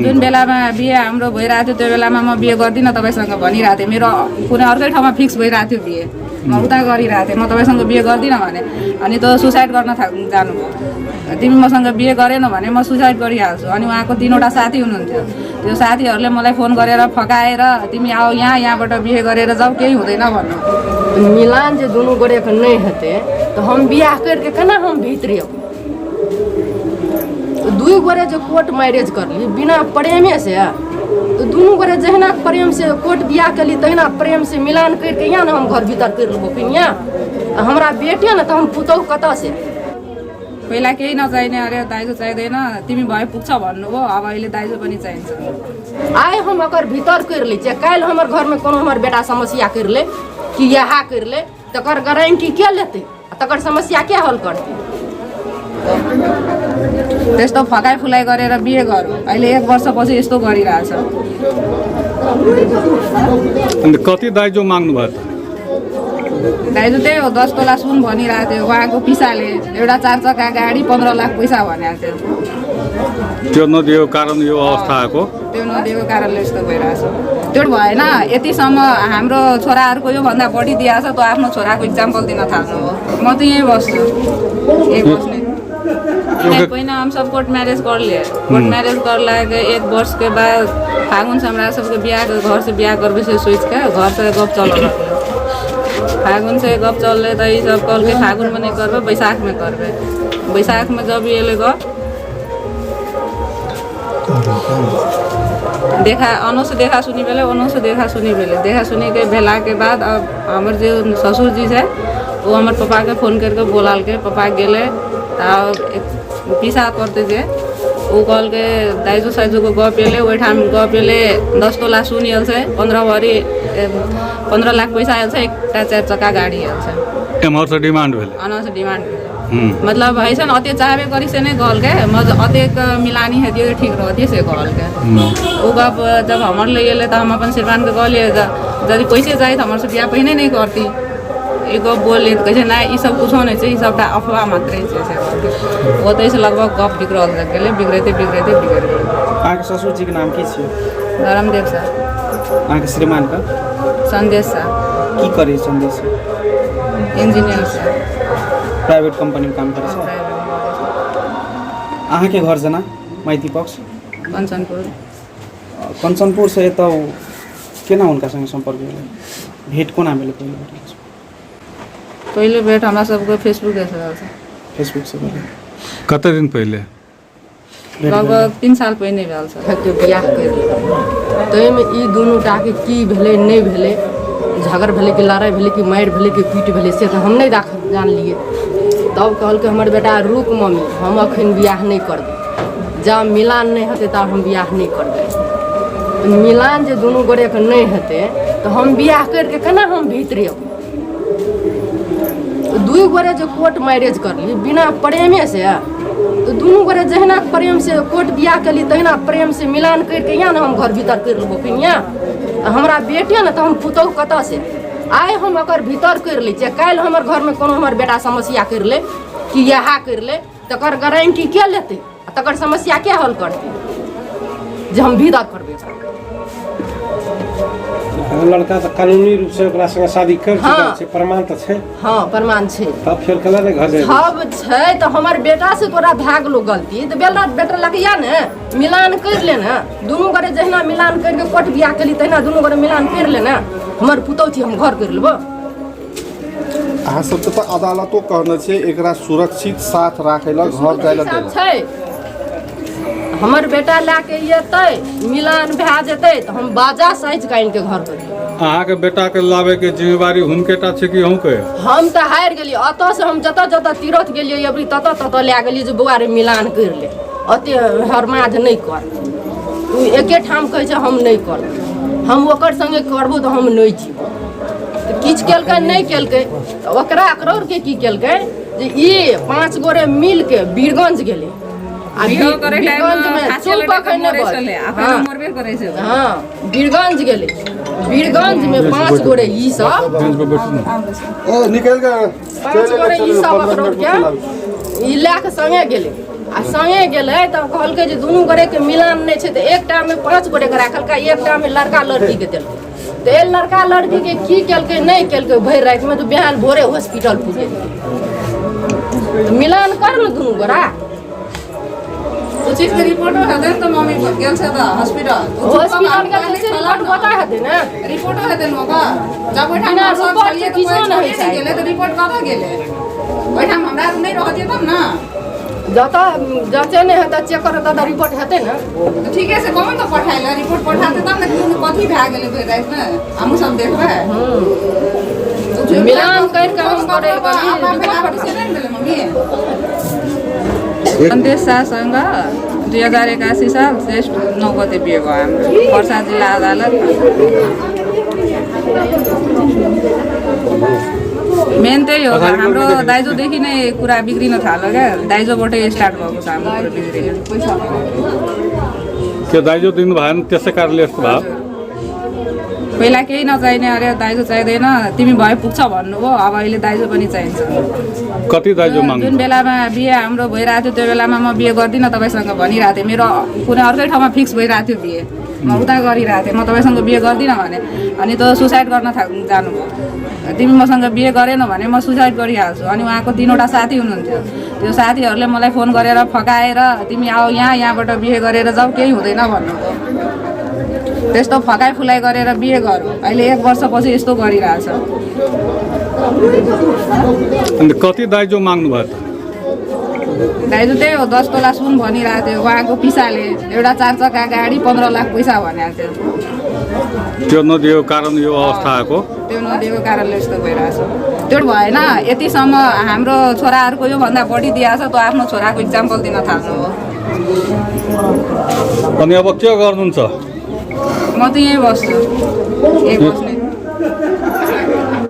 जुन बेलामा बिहे हाम्रो भइरहेको थियो त्यो बेलामा म बिहे गर्दिनँ तपाईँसँग भनिरहेको थिएँ। मेरो कुनै अर्कै ठाउँमा फिक्स भइरहेको थियो बिहे, म उता गरिरहेको थिएँ, म तपाईँसँग बिहे गर्दिनँ भने। अनि त सुसाइड गर्न जानुभयो। तिमी मसँग बिहे गरेनौ भने म सुसाइड गरिहाल्छु। अनि उहाँको 3वटा साथी हुनुहुन्थ्यो, त्यो साथीहरूले मलाई फोन गरेर फकाएर तिमी आओ यहाँबाट बिहे गरेर जाऊ, केही हुँदैन भन्नु। मिलान जो दोनों गोरे के नहीं होते तो हम बियाह करके केना हम भीतरी दुई गोरे जो कोर्ट मैरिज कर ली बिना प्रेमे से, तो दोनों गोरे जहना प्रेम से कोर्ट बियाह कर ली तहना प्रेम से मिलान करके यहाँ ना हम घर भीतर कर लेबो। फिर यहाँ हमारा बेटे ना तो हम पुतौ कता से पहिला केही नचाहिने अरे दाइजो चाहिँदैन तिमी भए पुग्छ भन्नुभयो। अब अहिले दाइजो पनि चाहिन्छ। आए हम अगर भीतर कर ली चाहे कल हमारे घर में कोनो हमारे बेटा समस्या कर ले कि यहाँ कर ले तकर गारंटी क्या लेते, तकर समस्या क्या हल करते। त्यस्तो फकाइ फुलाइ गरेर बिहे गरौँ। अहिले 1 वर्षपछि यस्तो गरिरहेछ। अनि कति दाइजो माग्नु भयो? दाइजो त्यही हो 10 तोला सुन भनिरहेको थियो। उहाँको पिसाले एउटा 4 चक्का गाडी 15 लाख पैसा भनेको थियो। त्यो नदिएको कारण यो अवस्था आएको। त्यो नदिएको कारणले यस्तो भइरहेछ। त्यो भएन यतिसम्म हाम्रो छोराहरूको योभन्दा बढी दिएको छ। त आफ्नो छोराको इक्जाम्पल दिन थाल्नु हो। म त यहीँ बस्छु, यहीँ बस्ने। पहिला हम सब कोर्ट मैरिज कर लिए। कोर्ट मैरिज करला के 1 वर्ष के बाद फागुन से हमरा सबके बियाह घर से बियाह करबे से सोच के घर से गप चल रहा। फागुन से गप चल रहे तो ये सब कल के फागुन में नहीं करबे, बैसाख में करबे। बैसाख में जब ये ले देखा अनो से देखा सुनी बेले, अनो से देखा सुनी बेले, देखा सुनी के भेला के बाद अब हमारे जो ससुर जी है वो हमारे पापा के फोन करके बोलाल के पापा गेले पिसा करते थे। वो कल के दाइजो साइजो को गपेले वही ठाम गपेले 10 तोला सुन से 15 लाख पैसा आयल 4 चक्का गाड़ी आयल एमहर से डिमांड भेल अनर से डिमांड मतलब ऐसा अति चाहबे करी से नहीं कहल के अतिक मिलानी है दियो ठीक रहती से कहल के। वो गप जब हमारे ले गेले तो हम अपन श्रीमान के कहलिए यदि पैसे जाए तो हमारे से बियाह पहिने नहीं करती। एक गप बोले तो कैसे ना ये सब कुछ नहीं चाहिए, सब अफवाह मात्र वो तो ऐसे लगभग गप बिगड़ गए बिगड़ते बिगड़ गए। अहाँ के ससुर जी के नाम की छे? धर्मदेव सर। अहाँ के श्रीमान का संदेश सर। की करे संदेश? इंजीनियर सर, प्राइवेट कंपनी में काम करे सर। अहाँ के घर जना माइती पक्ष कंचनपुर से तो केना उनका संग संपर्क भेल? भेट कोना भेल? पहले भेट हमरा सबके फेसबुक से। फेसबुक से भेल? कते दिन पहले? लगभग 3 साल पहले भेल सर। के बियाह कर तो में ई दोनों टाके की भेले नहीं भेले, झगड़ भेले कि लड़ाई भेले कि मार भेले कि पीट भेले से तो हम नहीं जान लिए। तब कहल के हमर बेटा रुक मम्मी हम अखन बियाह नहीं करबे, जब मिलान नहीं होते तब हम बियाह नहीं करबे। मिलान जो दोनों गोरे के नहीं होते तो हम बियाह करके केना हम भीतरी दुई गोरे जो कोर्ट मैरिज कर ली बिना प्रेमे से, तो दोनों गोरे जहना प्रेम से कोर्ट बियाह कर ली तहना प्रेम से मिलान करके यहाँ ना हम घर भीतर कर लेबो। फिर यहाँ हमारा बेटे ना तो हम पुतौ कता से आए हम अगर भीतर कर ली चाहे कल हमारे घर में कोनो हमारे बेटा समस्या कर ले कि यहाँ कर ले तकर गारंटी क्या लेते, तकर समस्या क्या हल करते जो हम भीतर करबे। लड़का तो कानूनी रूप से ओकरा संगे शादी कर छै, प्रमाण तो छै। हाँ प्रमाण छै। तब फेर कला ने घर सब छै तो हमार बेटा से तोरा भए गेलो गलती तो बेटा लगिया ने मिलान कर ले ना, दोनों गोरे जहिना मिलान करके कोर्ट बियाह केली तहिना दोनों गोरे मिलान कर ले ना, हमर पुतौ थी हम घर कर लेबो। अहाँ सब तो अदालतो कहने छै एकरा सुरक्षित साथ राखे ल घर जाय ल देला छै। हमर बेटा लाके येतै मिलान भए जेतै तो हम बाजा साइज काइन के घर कर। अहाँ के बेटा के लावे के जिम्मेवारी हुनकेटा छै कि अहूँ के? हम तो हार गेलिए अत से हम जत तीरथ गेलिए अबरी तत लै गेलिए जे बौआ रे मिलान कर ले, अते हरमाज नहीं कर तू एके ठाम कहै छै हम नहीं कर, हम ओकर संगे करबो तो हम नहीं जीबो। तो किछ केलकै नहीं केलकै तो ओकरा अकरौर के की केलकै जे ई 5 गोरे मिल के बीरगंज गेलै बीरगंज में चुप पकड़ने बीरगंज गेले, बीरगंज में 5 गोरे ई सब निकल गए 5 गोरे ई सब अकरौर के ई लै के संगे गेले राखल सँगे गेलै तऽ कहलकै जे दुनू गोरेके मिलान नहि छै तऽ एकटा में 5 गोरेके राखलकै एकटा में लड़का लड़कीके देलकै तऽ ए लड़का लड़कीके की केलकै नहि केलकै भरि रातिमे तऽ बिहान भोरे हॉस्पिटल पुजे मिलान कर न दुनू गोरा उ चीजके रिपोर्टो हेतै त मम्मी गेल छ त हस्पिटल हॉस्पिटलके रिपोर्ट बता हेतै ने रिपोर्टो हेतै न ओकर जब ओइठाम बिना सब रिपोर्ट छलिए के किछो नहि होइ छै। गेलै त रिपोर्ट कतऽ गेलै ओइठाम हमरा नहि रहतिए तब न जतऽ जते नहि हेतै चेक करत तऽ रिपोर्ट हेतै ने त ठीके से कहबै त पठाइला रिपोर्ट पठाते तब न कि कथी भए गेलै भरि रातिमे हमहूँ सब देखबै मिलान करिके हम करै मम्मी सन्देश शाहसँग 2081 साल ज्येष्ठ 9 गते बिहे भयो हाम्रो पर्सा जिल्ला अदालत मेन त्यही हो हाम्रो दाइजोदेखि नै कुरा बिग्रिन थाल्यो क्या दाइजोबाटै स्टार्ट भएको छ हाम्रो कुरो बिग्रियो त्यो दाइजो दिनु भएन त्यसै कारणले यस्तो भयो पहिला केही नचाहिने अरे दाइजो चाहिँदैन तिमी भए पुग्छ भन्नुभयो अब अहिले दाइजो पनि चाहिन्छ कति दाइजो माग्नु जुन बेलामा बिहे हाम्रो भइरहेको थियो त्यो बेलामा म बिहे गर्दिनँ तपाईँसँग भनिरहेको थिएँ मेरो कुनै अर्कै ठाउँमा फिक्स भइरहेको थियो बिहे म उता गरिरहेको थिएँ म तपाईँसँग बिहे गर्दिनँ भने अनि त सुसाइड गर्न जानुभयो तिमी मसँग बिहे गरेनौ भने म सुसाइड गरिहाल्छु अनि उहाँको 3वटा साथी हुनुहुन्थ्यो त्यो साथीहरूले मलाई फोन गरेर फकाएर तिमी आऊ यहाँबाट बिहे गरेर जाऊ केही हुँदैन भन्नुभयो त्यस्तो फकाइ फुलाइ गरेर बिहे गरौँ अहिले 1 वर्षपछि यस्तो गरिरहेछ अनि कति दाइजो माग्नु भयो त दाइजो त्यही हो 10 तोला सुन भनिरहेको थियो उहाँको पिसाले एउटा 4 चक्का गाडी 15 लाख पैसा भनेको थियो त्यो नदिएको कारण यो अवस्था आएको त्यो नदिएको कारणले यस्तो भइरहेछ त्यो भएन यतिसम्म हाम्रो छोराहरूको योभन्दा बढी दिएको छ त्यो आफ्नो छोराको इक्जाम्पल दिन थाल्नु हो अनि अब के गर्नुहुन्छ म त यहीँ बस्छु यहीँ बस्ने